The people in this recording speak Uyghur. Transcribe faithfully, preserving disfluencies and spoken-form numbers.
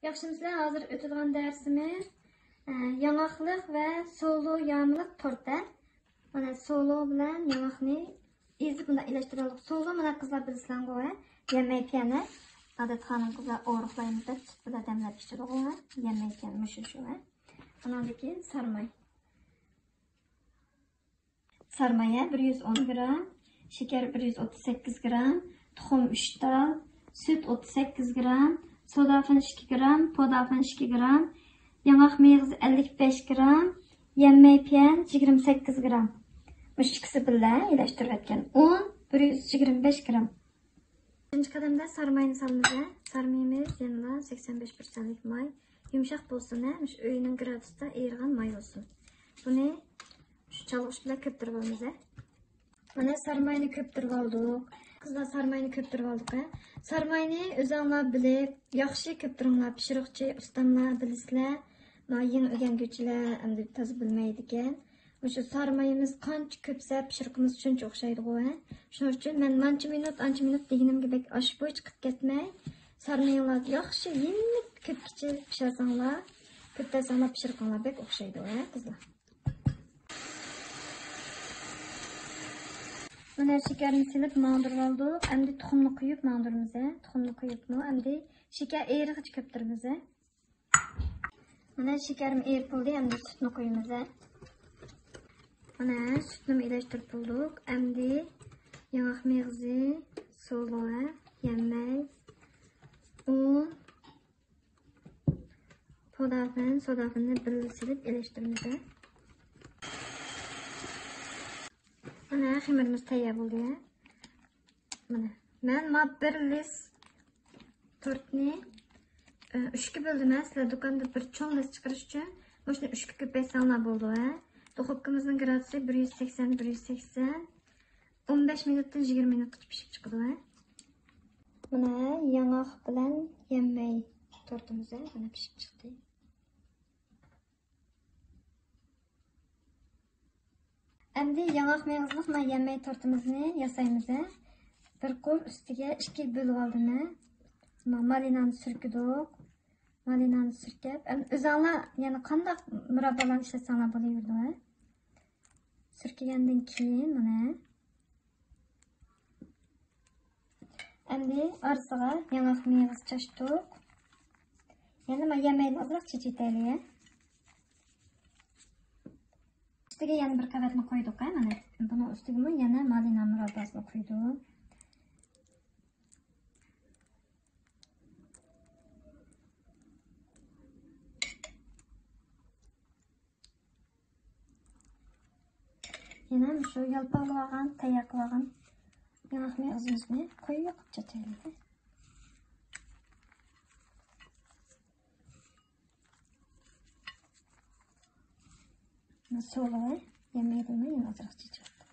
ياخشىمۇسىلەر؟ ھازىر ئۆتىدىغان دەرسىمىز، ئە، ياڭاقلىق ۋە سولو يامىلىق تورت. مانا سولو بىلەن ياڭاقنى ئېزىپ مۇنداق ئىلەشتۈرۈۋالدۇق. سولو مانا قىزلار بىلىسىلەرغۇ، ھە؟ يەمەي پىيەنە. ئادەتتە خانىم قىزلار ئورۇقلايمىز دەپ سۈت بىلەن دەملەپ ئىچىدىغۇ، ھە؟ يەمەي پىيەنە مۇشۇ شۇ، ھە؟ ئۇنىڭدىن كېيىن سارماي. سارماي، ھە، بىر يۈز ئون گرام، شېكەر بىر يۈز ئوتتۇز سەككىز گرام، تۇخۇم ئۈچ تال، سۈت ئوتتۇز سەككىز گرام، سودافىن ئىككى گرام، پودافىن ئىككى گرام، ياڭاق مېغىزى ئەللىك بەش گرام، يەممەي پىيەن يىگىرمە سەككىز گرام. مۇشۇ ئىككىسى بىللە ئىلەشتۈرۈۋەتكەن ئۇن بىر يۈز يىگىرمە بەش گرام. بىرىنچى قەدەمدە سارماينى سالىمىز. سارمىيىمىز يەنىلا سەكسەن بەش پىرسەنتلىك ماي. يۇمشاق بولسۇن، ھە، مۇشۇ ئۆينىڭ گرادۇسىدا ئېرىغان ماي بولسۇن. بۇنى شۇ چالغۇچ بىلەن كۆپتۈرۈپ ئالىمىز، ھە. مانا سارماينى كۆپتۈرۈپ ئالدۇق. قىزلار، سارماينى كۆپتۈرۈپ ئالدۇق، ھە. سارماينى ئۆزۈڭلار بىلىپ، ياخشى كۆپتۈرۈڭلار، پىشۇرۇقچى ئۇستاملار بىلىسىلەر. مانا يېڭى ئۆگەنگۈچىلەر ئەمدى تازا بىلمەيدىكەن. مۇشۇ سارمايىمىز قانچە كۆپسە، پىشۇرىقىمىز شۇنچە ئوخشايدىغۇ، ھە؟ شۇنىڭ ئۈچۈن مەن مانچە مىنۇت، ئانچە مىنۇت دېگىنىمگە بەك ئاشۇ بويىچە قىلىپ كەتمەي، سارمىيىڭلار ياخشى يېنىك كۆپكىچە پىشۇرساڭلار، كۆپتۈرسەڭلار، پىشۇرىقىڭلار بەك ئوخشايدۇ، ھە، قىزلار؟ مانا شېكەرنى سېلىپ ماڭدۇرۇۋالدۇق. ئەمدى تۇخۇمنى قۇيۇپ ماڭدۇرىمىز، ھە. تۇخۇمنى قۇيۇپمۇ، ئەمدى شېكەر ئېرىغىچە كۆپتۈرىمىز، ھە. مانا شېكەرمۇ ئېرىپ بولدى، ئەمدى سۈتنى قۇيىمىز، ھە. مانا سۈتنىمۇ ئىلەشتۈرۈپ بولدۇق. ئەمدى ياڭاق مېغىزى، سولۇ، ھە، يەممەي، ئۇن، پودافىن، سودافىننى بىللە سېلىپ ئىلەشتۈرىمىز، ھە. مانا خېمىرىمىز تەييار بولدى، ھە. مانا، مەن ما بىر لىس تورتنى، ئە، ئۈچكە بۆلدۈم، ھە. سىلەر دۇكاندا بىر چوڭ لىس چىقىرىش ئۈچۈن مۇشۇنى ئۈچكە كۆپەيتسەڭلار بولىدۇ، ھە. دۇخوپكىمىزنىڭ گرادۇسى بىر يۈز سەكسەن، بىر يۈز سەكسەن. ئون بەش مىنۇتتىن يىگىرمە مىنۇتقىچە پىشىپ چىقىدۇ، ھە. مانا ياڭاق بىلەن يەممەي تورتىمىز، ھە، مانا پىشىپ چىقتى. ئەمدى ياڭاق مېغىزلىق مانا يەممەي تورتىمىزنى ياسايمىز. بىر قۇر ئۈستىگە ئىككىگە بۆلۈۋالدىم. ما-، مالىنانى سۈركىدۇق. مالىنانى سۈركەپ، ئەمدى ئۆزۈڭلار يەنە قانداق مۇراببالارنى ئىشلەتسەڭلار بولۇۋېرىدۇ. سۈركىگەندىن كېيىن مانا ئەمدى ئارىسىغا ياڭاق مېغىز چاچتۇق. يەنە ما يەمەينى ئازراق چېچىۋېتەيلى. ئۈستىگە يەنە بىر قەۋەتنى قويدۇق، ھە، مانا. بۇنىڭ ئۈستىگىمۇ يەنە مالىنا مۇرابباسىنى قويدۇق. يەنە مۇشۇ يالپاقلىۋالغان، تەييار قىلىۋالغان ياڭاق مېغىزىمىزنى قويۇپ چاچايلى. سولى يەمەيدىمۇ يەنە ئازراق چېچىۋەتتىم.